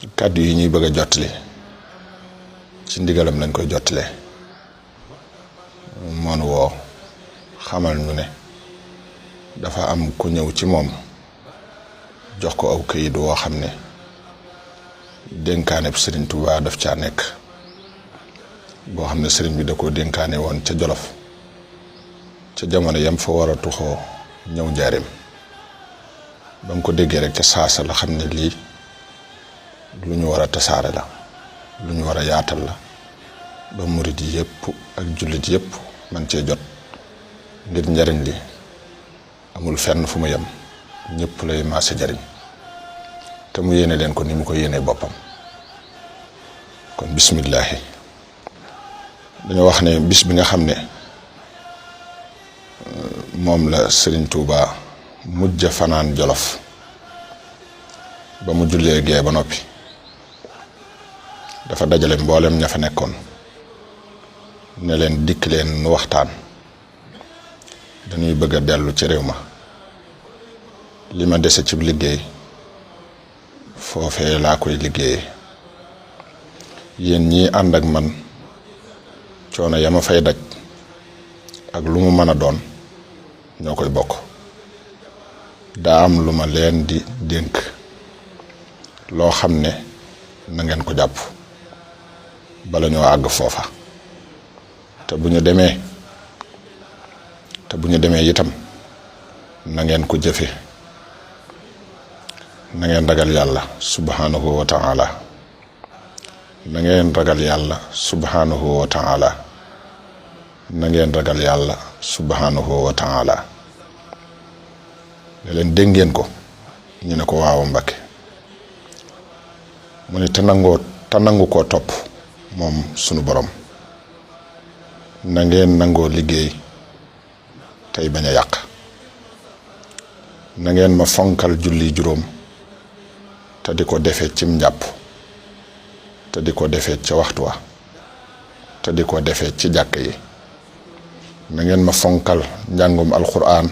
kàddu yi ñuy bëgg a jottali ci ndigalam lañ koy jottale moonu woo xamal ñu ne dafa am ku ñëw ci moom jox ko aw këyit woo xam ne dénkaane Sëriñ Tuubaa daf caa nekk boo xam ne sëriñ bi da koo dénkaane woon ca Jolof ca jamono yam fa war a tuxoo ñëw Njaaréem ba mu ko déggee rek ca saasa la xam ne lii lu ñu war a tasaare la lu ñu war a yaatal la ba murid yépp ak jullit yépp man cee jot ngir njariñ li amul fenn fu mu yem ñépp lay maase jariñ te mu yéene leen ko ni mu ko yéenee boppam. kon bismillaahi dañoo wax ne bis bi nga xam ne moom la Sëriñ Tuubaa mujj fanaan Jolof ba mu jullee gee ba noppi dafa dajale mboolem ña fa nekkoon ne leen dikk leen nu waxtaan dañuy bëgg a dellu ci réew ma li ma dese ci liggéey foofee laa koy liggéeyee yéen ñii ànd ak man coono ya ma fay daj ak lu mu mën a doon ñoo koy bokk daa am lu ma leen di dénk loo xam ne na ngeen ko jàpp bala ñoo àgg foofa te bu ñu demee itam na ngeen ko jëfe na ngeen ragal yàlla subhanahu wa ta'ala na ngeen ragal yàlla subhanahu wa ta'ala na ngeen ragal yàlla subhanahu wa ta'ala ne leen dégg ngeen ko ñu ne ko waaw Mbàkke mu ne te nangu koo topp moom sunu borom na ngeen nangoo liggéey tey bañ a yàq na ngeen ma fonkal julli juróom te di ko defee cim njàpp te di ko defee ca waxtu wa te di ko defee ci jàkk yi na ngeen ma fonkal njàngum alxuraan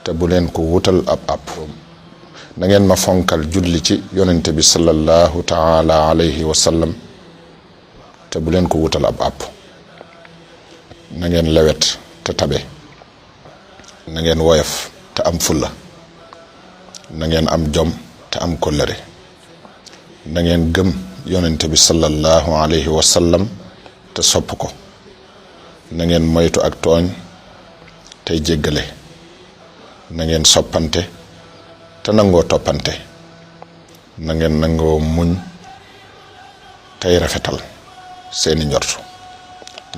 te bu leen ko wutal ab na ngeen ma fonkal julli ci yonente bi sallallahu taala alayhi wa sallam te bu leen ko wutal ab na ngeen lewet te tabe na ngeen woyof te am fulla na ngeen am jom te am kóllëre na ngeen gëm yonente bi sallallahu alayhi wa sallam te sopp ko na ngeen moytu ak tooñ tey jéggale na ngeen soppante te nangoo toppante na ngeen nangoo muñ tey rafetal seeni njort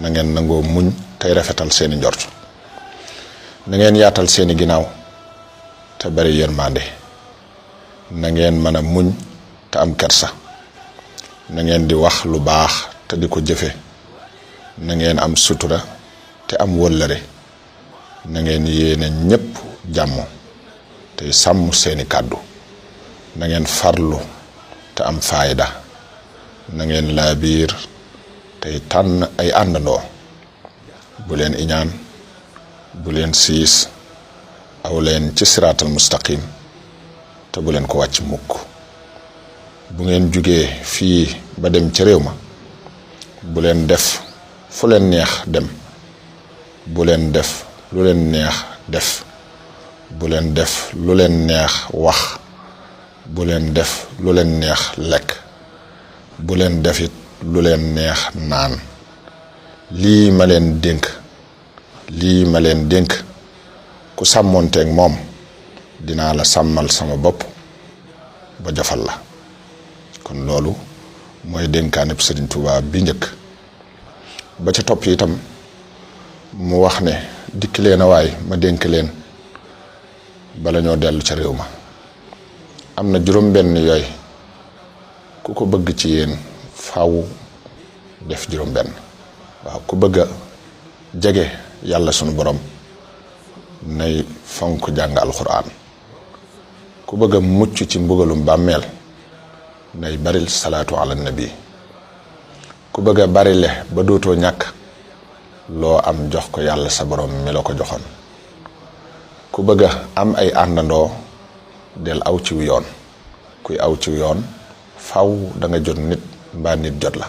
na ngeen nangoo muñ tey rafetal seeni njort na ngeen yaatal seeni ginnaaw te bari yërmande na ngeen mën a muñ te am kersa na ngeen di wax lu baax te di ko jëfe na ngeen am sutura te am wëllëre na ngeen yéene ñépp jàmm te sàmm seeni kàddu na ngeen farlu te am faayda na ngeen laabiir tey tànn ay àndandoo bu leen iñaan bu leen siis aw leen ci siraatal mustaqim te bu leen ko wàcc mukk bu ngeen jugee fii ba dem ci réew ma bu leen def fu leen neex dem bu leen def lu leen neex def bu leen def lu leen neex wax bu leen def lu leen neex lekk bu leen def it lu leen neex naan lii ma leen dénk ku sàmmoonteeg moom dinaa la sàmmal sama bopp ba jofal la kon loolu mooy dénkaaneb Sëriñ Tuubaa bi njëkk ba ca topp itam mu wax ne dikk leen a waay ma dénk leen bala ñoo dellu ca réew ma am na juróom-benn yooy ku ko bëgg ci yéen faaw def juróom-benn waaw ku bëgg a jege yàlla sunu borom nay fonk jàng alxuraan ku bëgg a mucc ci mbugalum bàmmeel nay baril salaatu ala nabi ku bëgg a barile ba dootoo ñàkk loo am jox ko yàlla sa borom mi la ko joxoon ku bëgg a am ay àndandoo del aw ciw yoon kuy aw ciw yoon faw da nga jot nit mbaa nit jot la.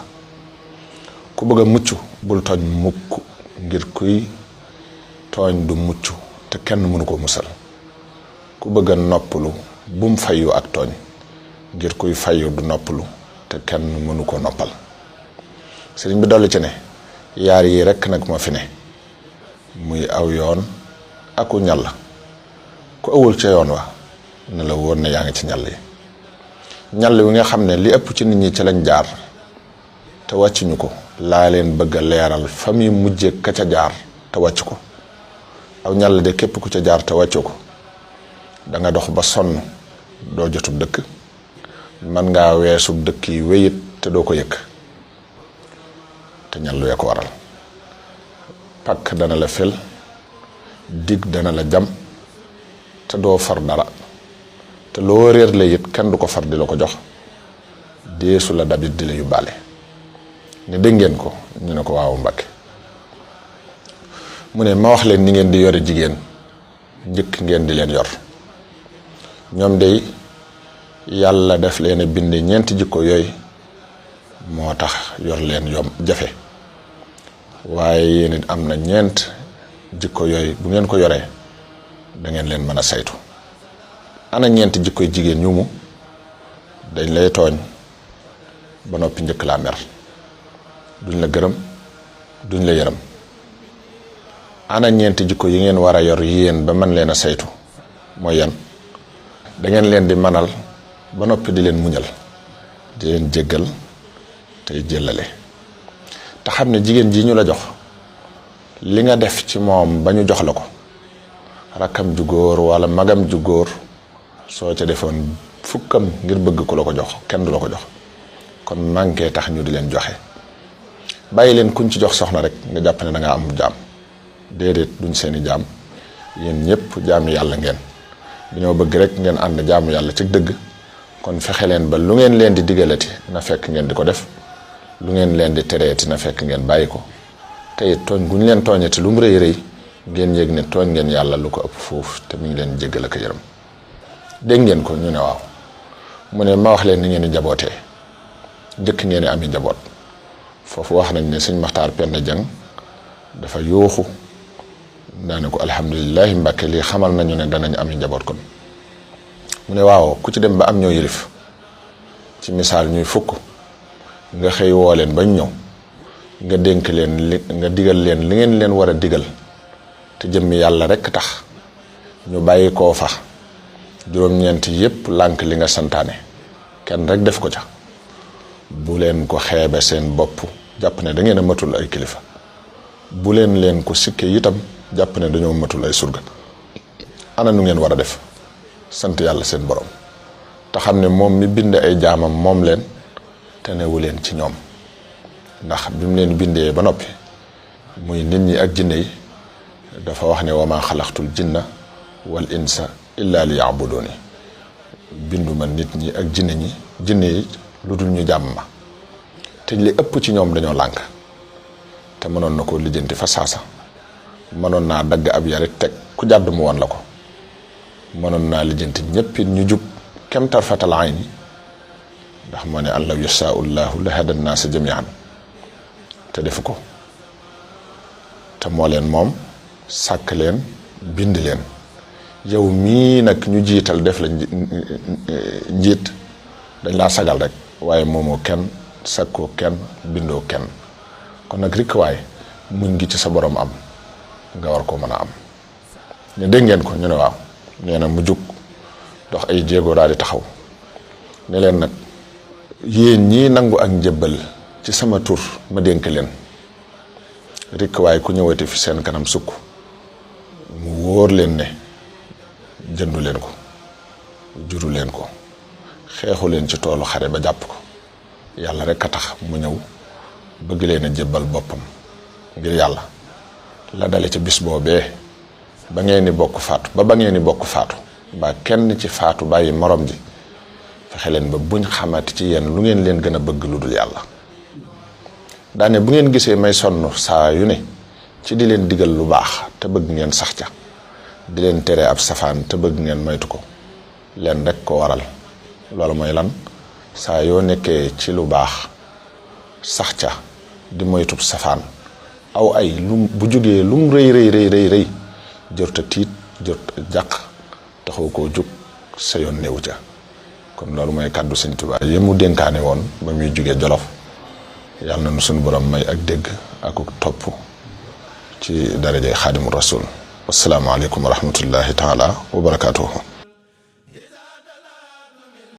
ku bëgg a mucc bul tooñ mukk, ngir kuy tooñ du mucc te kenn mënu ko musal. ku bëgg a noppalu bum fayu ak tooñ, ngir kuy fayu du noppalu te kenn mënu ko noppal. sëriñ bi dolli ci ne yaar yi rekk nag moo fi ne, muy aw yoon aku ñàll. ku awul ca yoon wa ne la wóor ne yaa ngi ci ñàll yi. ñàll wi nga xam ne li ëpp ci nit ñi ci lañ jaar te wàccuñu ko laa leen bëgg a leeral fa muy mujje ka ca jaar te wàcc ko. aw ñàll de képp ku ca jaar te wàccu ko da nga dox ba sonn doo jotub dëkk, man ngaa weesub dëkk yi wéyit te doo ko yëkk. te ñàllu ya ko waral pakk dana la fel, dig dana la jam te doo far dara, te loo réer la it kenn du ko far di la ko jox, deesu la dabit di la yóbbaale. ne dégg ngeen ko, ñu ne ko waaw Mbàkke. mu ne ma wax leen ni ngeen di yore jigéen njëkk ngeen di leen yor. ñoom day yàlla def leen a binde ñeenti jikko yooyu moo tax yor leen yom jafe, waaye yéen it am na ñeent jikko yooyu bu ngeen ko yoree da ngeen leen mën a saytu. ana ñeenti jikkoy jigéen ñu mu dañ lay tooñ ba noppi njëkk laa mer, duñ la gërëm duñ la yërëm. ana ñeenti jikko yi ngeen war a yor yéen ba mën leen a saytu mooy yan? da ngeen leen di manal ba noppi di leen muñal, di leen jéggal tey jëllale. te xam ne jigéen ji ñu la jox li nga def ci moom ba ñu jox la ko, rakkam ju góor wala magam ju góor soo ca defoon fukkam ngir bëgg ku la ko jox kenn du la ko jox. kon manqué tax ñu di leen joxe. bàyyi leen kuñ ci jox soxna rek nga jàpp ne da nga am jaam. déedéet duñ seeni jaam, yéen ñëpp jaamu yàlla ngeen. dañoo bëgg rek ngeen ànd jaamu yàlla ci dëgg. kon fexe leen ba lu ngeen leen di digalati na fekk ngeen di ko def, lu ngeen leen di tereeti na fekk ngeen bàyyi ko. te it tooñ gu ñu leen tooñati lu mu rëy rëy ngeen yëg ne tooñ ngeen yàlla lu ko ëpp foofu te mu ngi leen jéggal ak yërëm. dégg ngeen ko, ñu ne waaw. mu ne ma wax leen ni ngeen di jabootee njëkk ngeen di ami njaboot. foofu wax nañ ne sëñ Maxtaar Penda Jang dafa yuuxu daane ko alhamdulilahi Mbàkke lii xamal nañu ne danañ ami njaboot kon. mu ne waaw ku ci dem ba am ñoo yilif ci misaal ñuy fukk nga xëy woo leen bañ ñëw nga dénk leen nga digal leen li ngeen leen war a digal te jëmmi yàlla rekk tax ñu bàyyi koo fa juróom-ñeent yépp lànk li nga santaane kenn rek def ko ca. bu leen ko xeebe seen bopp jàpp ne da ngeen a matul ay kilifa, bu leen ko sikke itam jàpp ne dañoo matul ay surga. ana nu ngeen war a def? sant yàlla seen borom te xam ne moom mi bind ay jaamam moom leen te newu leen ci ñoom. ndax bi mu leen bindee ba noppi muy nit ñi ak jinne yi dafa wax ne wa ma xalaqtul jinna wal insa illa li ya'buduni. binduma nit ñi ak jinne yi lu dul ñu jàmm ma. te li ëpp ci ñoom dañoo lànk te mënoon na ko lijjanti fa saasa. mënoon naa dagg ab yarit teg ku jàdd mu woon la ko. mënoon naa lijjanti ñëpp ñu jub kem tarfatal ayni ndax moo ne allaw yashaa'u llaahu la hada nnaasa jamii'an te defu ko. te moo leen moom sàkk leen bind leen. yow mii nag ñu jiital def la njiit dañ laa sagal rek waaye moomoo kenn sakkoo kenn bindoo kenn. kon nag rikk waay muñ gi ci sa borom am nga war ko mën a am. ñu dégg ngeen ko, ñu ne waaw. nee na mu jug dox ay jéego daal di taxaw ne leen nag yéen ñii nangu ak njëbbal ci sama tur ma dénk leen rikk waaye ku ñëwati fi seen kanam sukk mu wóor leen ne jëndu leen ko, juru leen ko, xeexu leen ci toolu xare ba jàpp ko, yàlla rek a tax mu ñëw bëgg leen a jébbal boppam ngir yàlla. la dale ca bis boobee ba ngeen ni bokk faatu ba ngeen ni bokk faatu ba kenn ci faatu bàyyi morom ji, fexe leen ba buñ xamati ci yéen lu ngeen leen gën a bëgg lu dul yàlla. daane bu ngeen gisee may sonn saa yu ne ci di leen digal lu baax te bëgg ngeen sax ca, di leen tere ab safaan te bëgg ngeen moytu ko, leen rek ko waral. loolu mooy lan? saa yoo nekkee ci lu baax sax ca di moytub safaan aw ay lum bu jógee lum rëy jërta tiit jërta jàq taxaw koo jóg sa yoon néew ca kon loolu mooy kàddu Sëñ Tuubaa yi mu dénkaane woon ba muy jógee Jolof yàlla na nu suñu borom may ak dégg ak topp ci daraje Xaadimu Rasuul wassalaamu aleykum wa rahmatullahi taala wa barakaatuhu